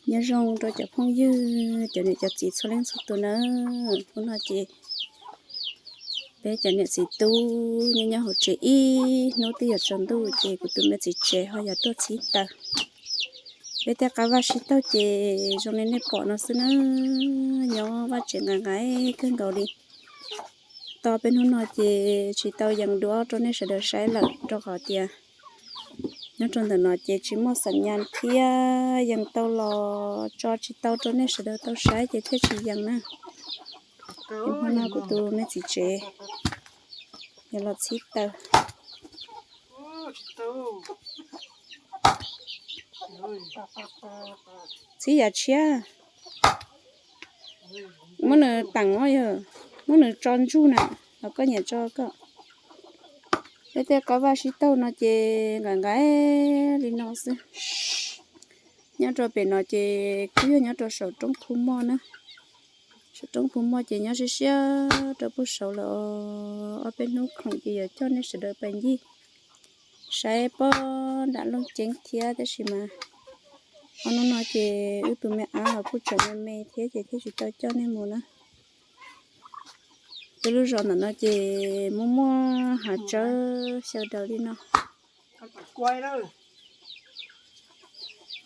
Nyob zoo rau cov phooj ywg, cov niam cov txiv txhua leej txhua tus na. Hnub no ces peb cov niam txiv tub nyob nyob hauv tsev ib hnub twb yuav tsaus ntuj ces kuv tus me txiv tsev ho yog tuaj txhib taws. Peb tej qab vaj sib taug ces zoo li nej pom no xwb na, nyob vaj tsev nqaim nqaim kawg nkaus li. Tau peb hnub no ces tsis tau yees duab rau nej sawv daws saib lawm rau qhov tias nyob rau ntawm no ces tsis muaj xas nyas thiab, yees tau los tso tsis tau rau nej sawv daws tau saib ces thiaj tsis yees na. Hnub no kuv tus me txiv tsev yog los txhib taws. Txhib yam tshiab, muab nws teem, yog muab nws tso ntsuj na, los koj nyiam tso koj. Peb tej qab vaj sib taug no ces nqaim nqaim li no xwb. Nyob rau pem no ces kuj yog nyob rau saum roob Phu Moj na. Saum roob Phu Moj ces nyob siab siab rau puag saud lawm. Ob peb hnub khoom ces yuav coj nej sawv daws pais ncig saib pob nram Looj Ceeb thiab, tab sis mas ob hnub no ces wb tus me ab los kuj tseem me me thiab ces thiaj tsis tau coj nej mus na. Peb lub zos ntawm no ces muaj muaj hav tsawb xyaw daws li no.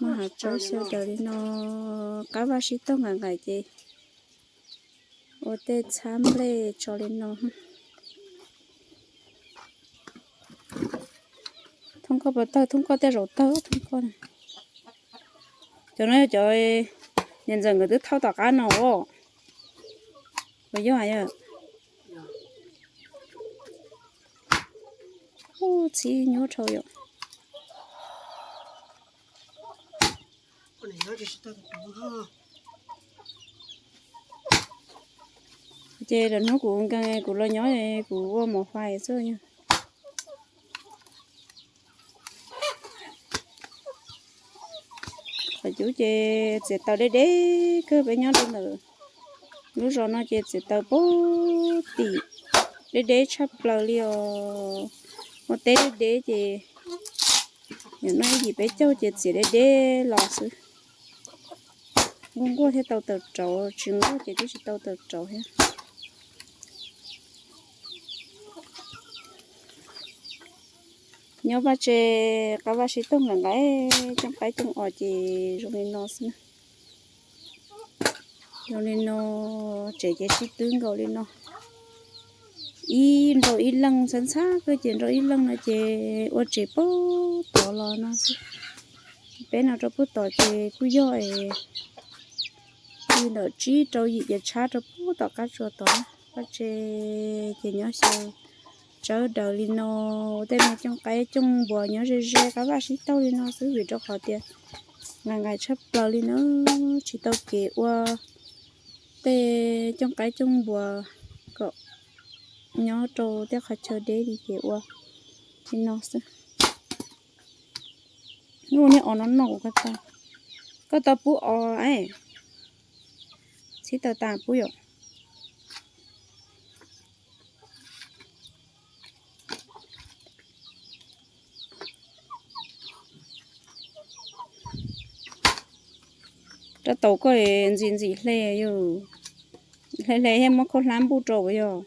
Muaj hav tsawb xyaw daws li no, qab vaj sib taug nqaim nqaim ces ua tej txhab nplej tso li no. Thoob koj puas tawg? Thoob koj tej zaum tawg thoob koj. Cov no yog cov niam ntxawm nkawd twb thauj tom qab no os. Puas yog yom? Ub, txhib nyuaj dhau yom. Ces lwm hnub kuv nkees kuv los nyob kuv ua mov fais xwb. Qhov cub ces txiav taws deb deb kawg, peb nyob rau ntawm lub zos no ces txiav taws pub tim deb deb tshaj plaws li os. Ua teb deb deb ces yam no ib yim peb caug ces txiav deb deb los xwb. Nquag nquag thiaj tau taws rauv, tsis nquag ces twb tsis tau taws rauv thiab. Nyob vaj tse, qab vaj sib taug nqaim nqaim, cooj qaib cooj os ces zoo li no xwb na. Zoo li no, tsev ces sib twb nkaus li no. Ib nrau ib leeg ntxhab ntxhab kawg ces nrau ib leeg no ces ua tsev puag tod los no xwb. Peb no rau puag tod ces kuj yog es li ntawm tsib rau yim cev tshab rau puag tom qab tsua tod. Vaj tse ces nyob xyaw tsawb daws li no, ua tej me cooj qaib cooj npuas nyob ze ze qab vaj sib taug li no xwb vim rau qhov tias nqaim nqaim tshaj plaws li na, tsis tau kev ua tej cooj qaib cooj npuas kom nyob rau tej qhov chaw deb li ces ua li no xwb. Hnub niag os no no kuv ko tau, koj tau pub os, txhib taws tas pub yom. Rab taus koj ntxim ntxim hle, hle hle thiab muab khaub hlab npuj rau yog.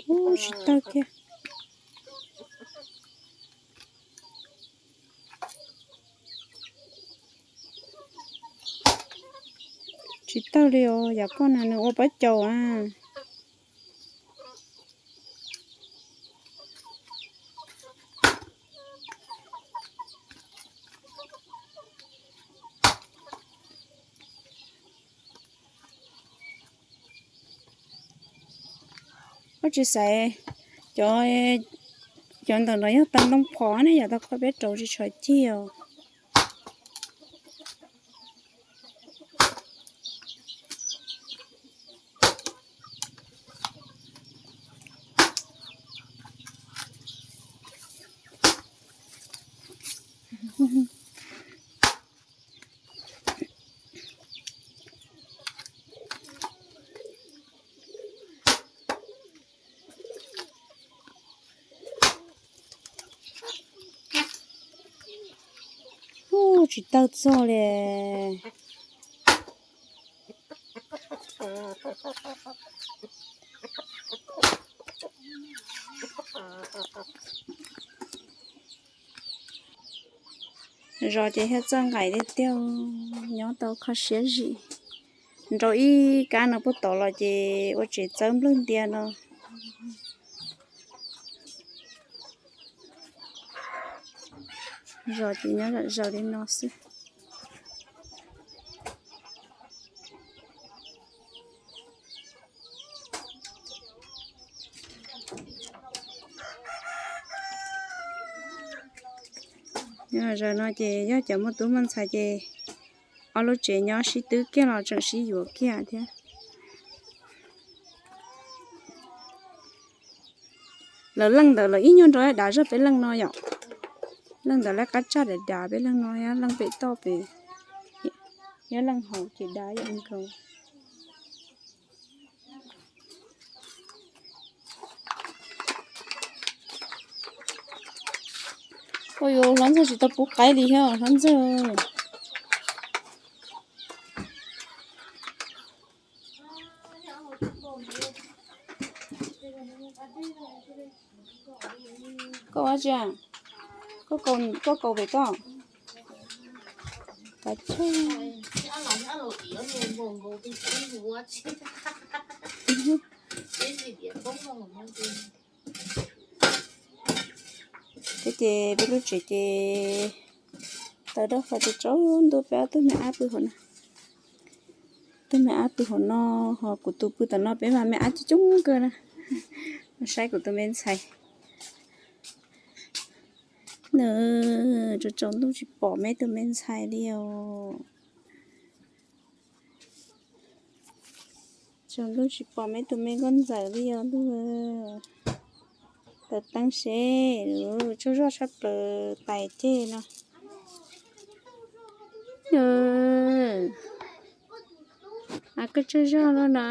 Ub, tsis tawg kiag. Tsis tawg li os, yam koj na nws ua pob caus a. Koj tsis xaiv, cov, cov ntawm no yog taws ntoo phom ne, yam tau koj peb rauv tsis tshua cig os. Tsis tawg txog li. Zos ces thiaj txawj nqaim tiag tiag, nyob tau kho siab zim. Nrau ib kab no puag tod los ces ua tsev txawb nplawg ntia no. Zos ces nyob zom zaws li no xwb. Nyob zom zaws no ces yog cov muaj tub muaj ntxhais ces ob lub tsev nyob sib twb kiag los tseem sib yuav kiag thiab. Lawv leej ntawd lawv ib nyuag nrau dav zog peb leej no yom. Leej ntawd lawv qab tsaj dav dav peb leej no, leej pem toj pem, yog leej hauv ces dav yam nkaus. Ua yuav hlob ntxawg tsis tau pub qaib li thiab hlob ntxawg. Koj ua tsi? Koj kaus pem koj? Kav tsij. Peb ces peb lub tsev ces tawv dawb qhov ces tsaus ntuj peb ob tug me ab pw hauv no. Tug me ab pw hauv no, ho kuv tus pw tom no, peb mas me ab coob coob kawg na. Saib kuv tus me ntxhais. Nws tsaus tsaus ntuj tsis pom me tus me ntxhais li os. Tsaus ntuj tsis pom me tus me nkauj ntxawm li os ntuj. Taws teeb seb, tsaug zog tshaj plaws tais ceg no. A, koj tsaug zog los na.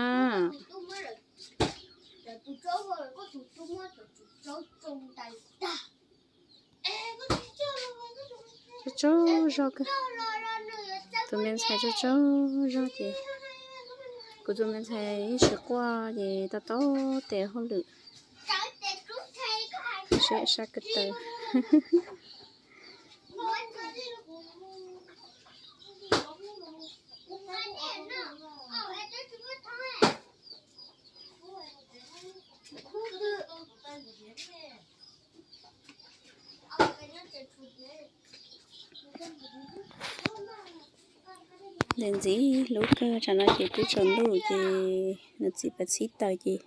Tsaug tsaug zog kawg. Tus me ntxhais tsaug tsaug zog ces kuv tus me ntxhais ib tsis quaj ces tau tau tes hauj lwm. Seb sab ko taw. Ntxim ntxim hlub kawg, tsam no ces twb tsaus ntuj ces nws txiv pas txhib taws ces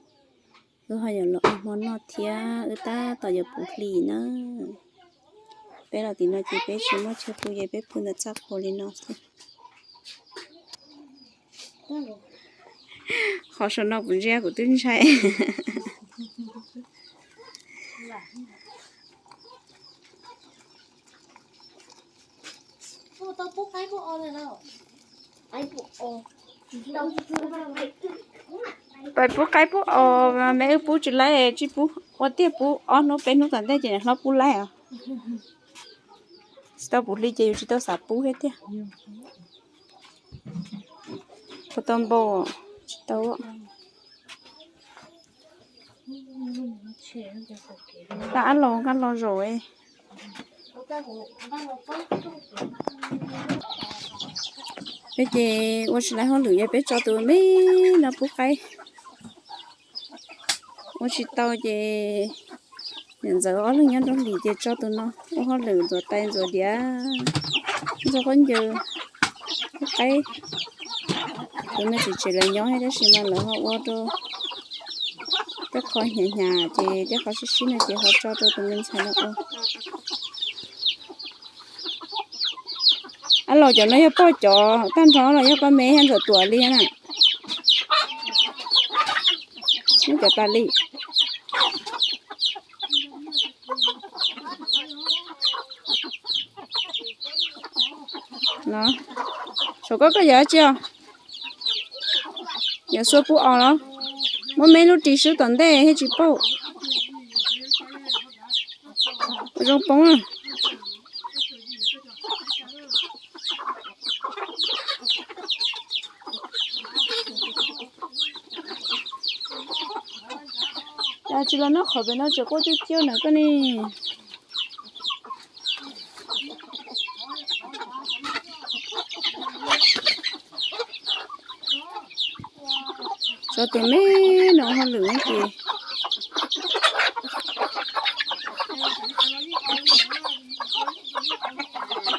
wb ho yuav los ua hmo noj thiab wb tab tom yuav puv hli na. Peb los tim no ces peb tsis muaj chaw pw ces peb pw ntawm txaj qhua li no xwb. Qhov saum no kuv ntsia kuv twb ntshai. Pais pub qaib pub os, me wb pub tsis laib, tsis pub ua tiag, pub ob hnub peb hnub tom ntej ces niam hlob pub laib os. Tsis tau puv hli ces yus tsis tau xav pub thiab tiag. Puas tau npau? Tsis tau. Tab ab laus nqaj los zaum. Peb ces ua tsis laib hauj lwm ces peb tso tus me no pub qaib. Ua tsis tau ces niam ntxawm ob leeg nyob nrog hlis ces tso tus no ua hauj lwm ntxuav tais ntxuav diav, ntxuav khaub ncaws, pub qaib. Tus me txiv tsev lawv nyob thiab tab sis mas lawv ho ua rau tej qho hnyav hnyav ces tej qho sib sib no ces ho tso rau tus me ntxhais no ua. Ab laus, cov no yog poj cov tag nrho los yog koj me thiab Ntxawm Tuam li na? Neb cov tas li. Saum koj koj yog dab tsi os? Yog xuab pub os los? Muab me lub ris swb tom ntej thiaj tsis paub. Ua zoo poob na. Tsis los noj qhov pem no tseem quaj cuj ciab na koj ne. Tso tus me no hauj lwm no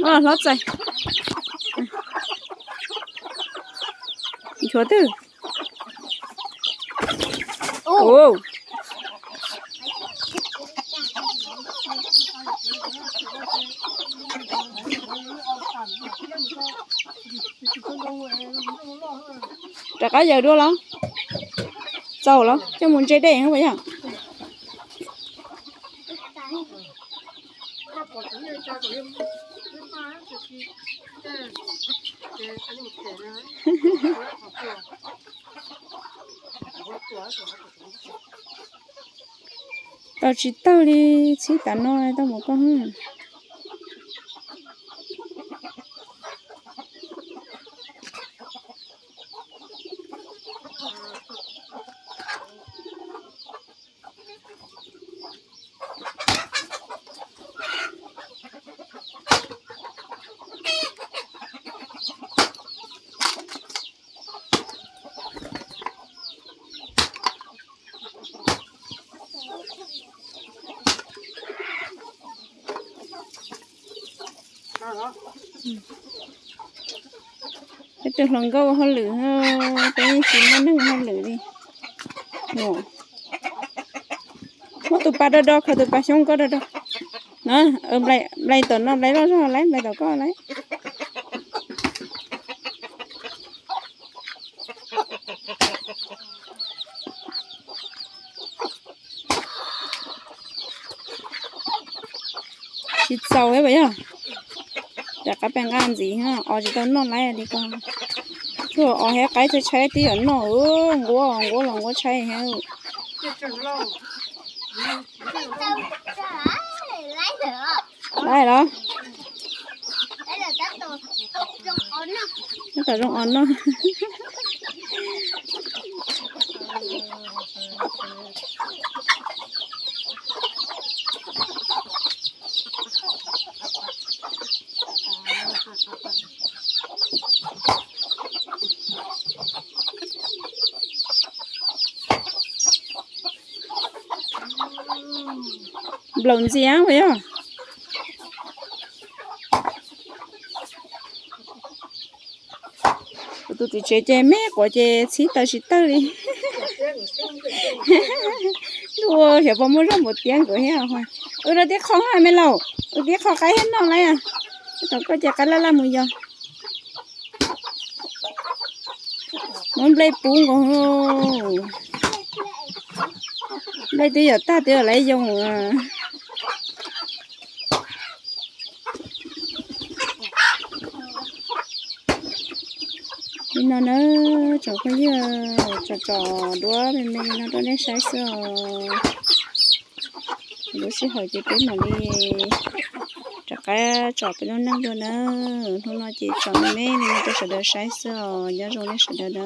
ces hlob txais. Nchuav twg? Rov qab yaws dua los? Txaus los coj mus ntse dej puas yog? Tau tsis tawg li, txhib tas no tau mus koj. Peb tus hluas nkauj ua hauj lwm, peb yeej tsis muaj neeg ua hauj lwm li. Muab tus pas do do, khaws tus pas xyoob ko do do. No, nplai tom no, nplai loj zog lauj, nplai tom koj lauj. Tsis txaus puas yog? Rov qab pem nqaj ntxiv, os tsis tau noj laiv li ko. Tsuas os thiab qaib tshaib tshaib twb yog noj, nquab nquab los nquab tshaib thiab. Laiv los? Tab tom zoo os noj. Nplaum ntxias puas yog? Kuv tus txiv tsev ces me quav ces txhib taw tsis tawg li. Ntuj, xyov puas muaj zog npaum tiab nkaus thiab. Wb rau tib qho me laus, wb tib qho qaib thiab noj laiv. Tom koj ces qaib laj laj mus yos. Muab nplej pub nkaus. Nplej twb yog tag twb yog laiv yoo. Li no na, tsoom phooj ywg, tsom tsom duab me me li no rau nej saib xwb os. Lub sij hawm ces peb mam li rov qab tsom peb lub neej dua na. Hnub no ces tsom me me li no rau sawv daws saib xwb os, nyob zoo nej sawv daws na.